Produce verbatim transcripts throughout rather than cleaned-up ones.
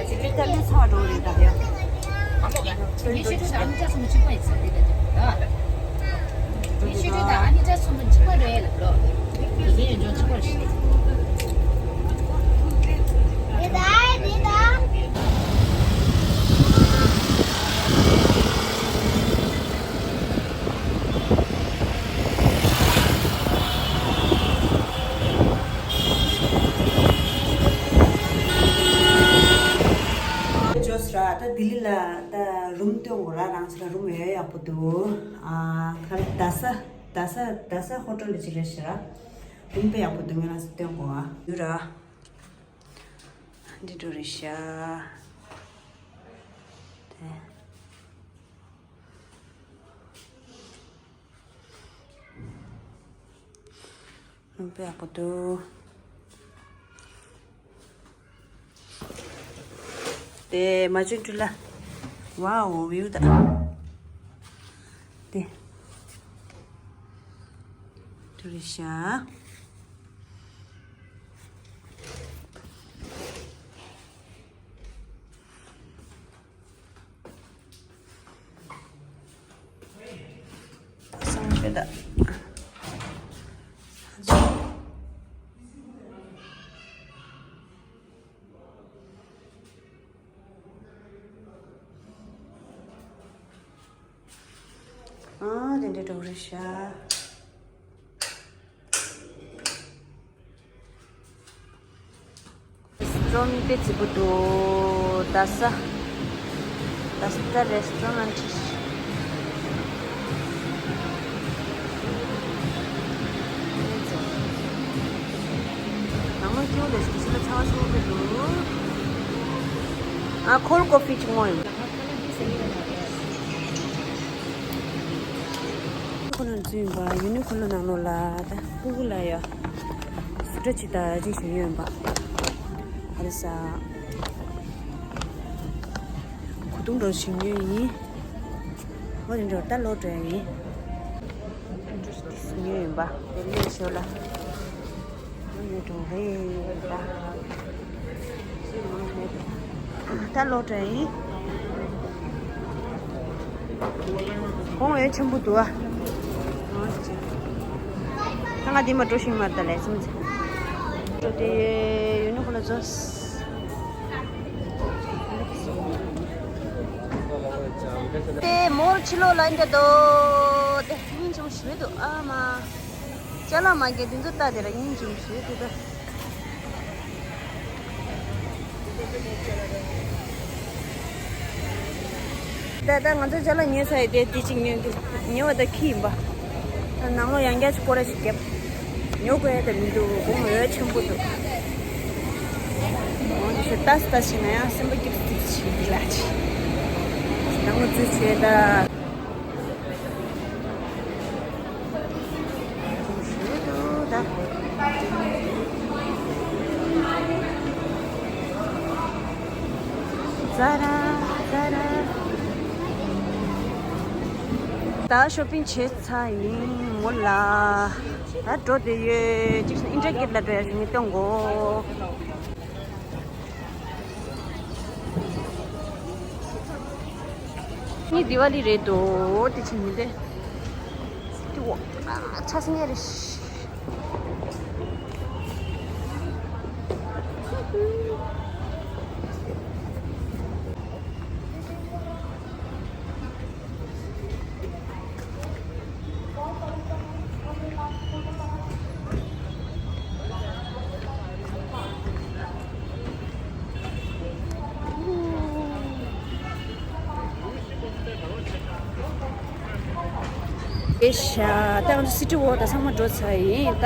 ད་ལུས་ཚར་འགྲོ་རེད་ད་ཡ། ཉི་ཤུ་དྲུག་དང་ཨ་ནི་ཆ་ཚང་མ་གཅིག་པ་རེད་ལབ་རོ། དེ་ཚོའི་ཡོན་ཆབ་གཅིག་པ་རེད། ཇོས་ར་ད་ལྡི་ལི་ལ་ད་རུམ་སྟོན་དགོས་ར། རང་ཚོ་ལ་རུམ་ཡོད་ཡག་པོ་འདུག་ཨ་ཁར་རྡ་ས་རྡ་ས་རྡ་ས་ཧོ་ཊེལ་ཅིག་རེད་ཤག་ར། རུམ་དཔེ་ཡག་པོ་འདུག་ངས་རང་ཚོ་སྟོན་དགོས་ཨ། ཡོད་ར། འདི་འགྲོ་རེད་ཤག་དེ། རུམ་དཔེ་ཡག་པོ་འདུག་དེ་མ་བྱོན་འགྲུལ་ལ། ཝའོ་བིའུ་ད། དེ། འགྲོ་རེད་ཤག་བསང་མཆོད་ད། ཨ་དེ་འདྲ་འགྲོ་རེད་ཤག་རེ་སི་ཊོ་རན་ཊི་དཔེ་བརྗིད་པོ་འདུག་རྡ་ས། རྡ་ས་རེ་སི་ཊོ་རན་ཊི། ནང་ལོགས་སྐྱིད་པོ་འདུག་ཕྱི་ལ་ཚ་བ་ཚ་པོ་འདུག་ཨ་ཁོལ་ཀོ་ཕི་ཅིག་མོལ། ཁོ་ན་འཛུལ་ཡིན་པ་ཡུ་ནི་ཁོ་ལོ་ནང་ལོགས་ལ་ད་ཕྲུ་གུ་ལ་ཡ་སུ་འདྲ་ཅིག་ད་ཅིག་ཞིག་ཡོད་ཡིན་པ། ཨ་རེ་ས། གོས་ཐུང་འདྲ་ཞིག་ཉོས་ཡིན། ཨོ་དེ་འདྲ་ད་ལོག་འགྲོ་ཡ་ཡིན། ཉོས་ཡིན་པ། དེ་ལས་ཤོད་ལ། ཨོ་ཉོས་འགྲོ་རེད་ད། ད་ལོག་འགྲོ་ཡ་ཡིན། གོང་འོད་ཆེན་པོ་འདུག་ཨ། ད་ང་འདི་མ་འགྲོ་ཤིང་མ་ད་ལས་སེམས་ཅན། འགྲོ་དེ་ཡོད་ནི་ཁོ་ལ་ཛོས། དེ་མོར་ཕྱི་ལོགས་ལ་འདྲ་དོ། དེ་སྙིང་རྗེ་མོ་ཞེ་འདུག་ཨ་མ། ཅ་ལག་མ་རྒྱག་དེ་ཚོ་ལྟ་དེ་ལ་སྙིང་རྗེ་མོ་ཞེ་འདུག་ད། ད་ད་ང་ཚོ་ཅ་ལག་ཉོས་ཚར་ཡོད་དེ་དེ་གཅིག་ཉོས་ཉོ་བ་ད་ཁི་ཡིན་པ། ད་ནང་ལོགས་ཡང་བསྐྱར་ཅིག་སྐོར་ར་ཞིག་བརྒྱབ། ཉོ་དགོས་ཡ་ད་མི་འདུག་གོང་འོད་ཆེན་པོ་འདུག་འོ་དེ་ཚོ་ལྟ་ལྟ་ཞིག་ན་ཡང་སེམས་པ་སྐྱིད་སྐྱིད་ཞིག་འདི་ལ་ཅིག་ནང་ལོགས་འཛུལ་བྱས་ད། ད་ཤོ་པིང་བྱས་ཚར་ཡིན་མོ་ལ། ད་འགྲོ་དེ་ཡོད་ཅིག་ཨིན་ཌི་ཡ་གེ་ཊི་ལ་འགྲོ་ཡ་ཞིག་ངས་སྟོན་གོ་ངའི་དི་ཝ་ལི་རེད་དོ། དེ་ཕྱི་ཉིན་དེ། དེ་འོ། ཨ་ཆ་སྙེ་རེ། ཨེ་ཤ། ད་ང་ཚོ་སི་ཊི་ཝོག་ད་ཚང་མ་འགྲོ་ཚར་ཡིན། ད་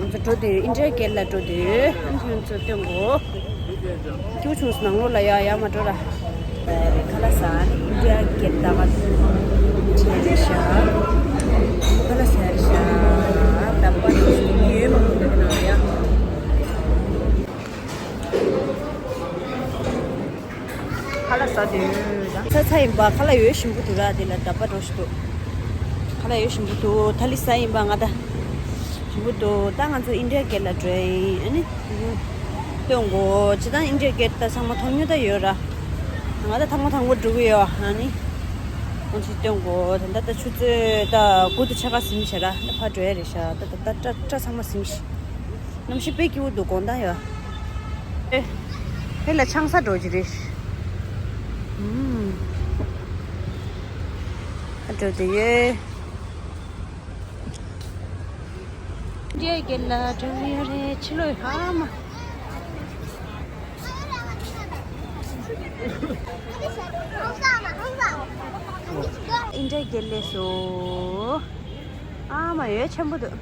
ང་ཚོ་འགྲོ་དུས་ཨིན་ཌི་ཡ་གེ་ཊི་ལ་འགྲོ་དུས་ཨ་ནི་ཁྱོད་ཚོ་སྟོན་གོ་སྐྱིད་པོ་བྱུང་སོང་། ནང་ལོགས་ལ་ཡ་ཡ་མ་འགྲོ་ར། ཁ་ལག་ཟ་ནི་ཨིན་ཌི་ཡ་གེ་ཊི་ད་ག་ཚོད་བྱས་རེད་ཤག་ཁ་ལག་ཟ་རེད་ཤག་ད་པ་ནི་ཡོད་མ་གོ་ད་ནང་ཡ། ཁ་ལག་ཟ་དུས་ད་ཚ་ཚ་ཡིན་པ། ཁ་ལག་ཡོད་ཞིམ་པོ་འདུག་ར། དེ་ལ་ད་པ་འགྲོ་ཞིག་འདུག་ཁ་ལག་ཡོད་ཞིམ་པོ་འདུག་ཐ་ལི་ས་ཡིན་པ་ང་ད། ཞིམ་པོ་འདུག་ད་ང་ཚོ་ཨིན་ཌི་ཡ་གེ་ཊི་ལ་འགྲོ་ཡིན། ཨ་ནི། སྟོན་གོ་ཅི་དང་ཨིན་ཌི་ཡ་གེ་ཊི་ད་ཚང་མ་མཐོང་མྱོང་ད་ཡོད་ར། ང་ད་ཐང་མ་ཐང་པོ་འགྲོ་གི་ཡོད་ཨ་ནི། ང་ཚོ་སྟོན་གོ་ད་ད་ད་ཆུ་ཚོད་ད་དགུ་དང་ཕྱེད་ཀ་ཟིན་ཤག་ར། ད་ཕར་འགྲོ་ཡ་རེད་ཤག་ད་ད་ད་སྐྲ་སྐྲ་ཚང་མ་ཟིན་ཤག་གནམ་གཤིས་དཔེ་སྐྱིད་པོ་འདུག་དགོང་དག་ཡོད། ཨེ། ཧེ་ལ་ཆང་ས་འགྲོ་གི་རེད། ཨུམ། ཨ་འགྲོ་དེ་ཡོད། འདི་ག་ལ་འགྲོ་ཡོད་རེད་ཕྱི་ལོགས་ཧ་མ། ཨིན་ཌི་ཡ་གེ་ཊི་སླེབས་སོང་། ཨ་མ་ཡོད་ཆེན་པོ་འདུག་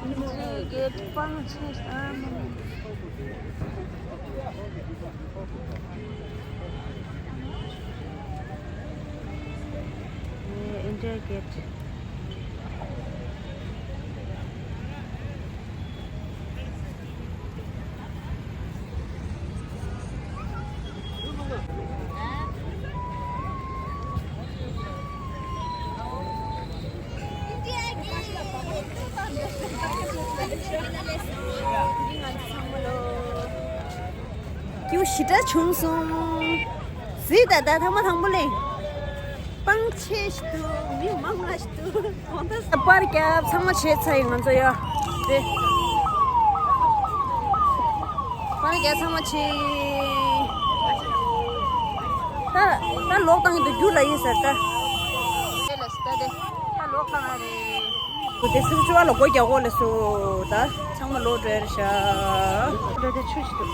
ཨིན་ཌི་ཡ་གེ་ཊི་སྤང་ཆེ་ཨ་མ། ཨིན་ཌི་ཡ་གེ་ཊི། ཀྱུ་ཞི་དྲག་བྱུང་སོང་། གཟིགས་ད་ད་ཐང་མ་ཐང་པོ་ལེ། སྤང་ཆེ་ཞིག་འདུག་མི་མང་ང་ཞིག་འདུག་གང་ལྟར་པར་རྒྱབ་ཚང་མ་བྱས་ཚར་ཡིན་ང་ཚོ་ཡ། དེ། པར་རྒྱབ་ཚང་མ་བྱས། ད་ད་ལོག་བཏང་གི་འདུག་རྒྱུགས་ལ་ཡིན་ཟེར་ད། དེ་ལ་ད་དེ་ད་ལོག་བཏང་ཨ་རེད། དེ་སུམ་ཅུ་བ་ལ་སྒོ་རྒྱག་གོ་ལ་སོ་ད་ཚང་མ་ལོག་འགྲོ་ཡ་རེད་ཤག་འགྲོ་དེ་ཆུ་ཞིག་འདུག་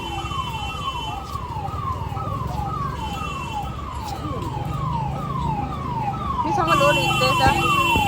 མི་ཚང་མ་ལོག་ལ་ཡིན་ད།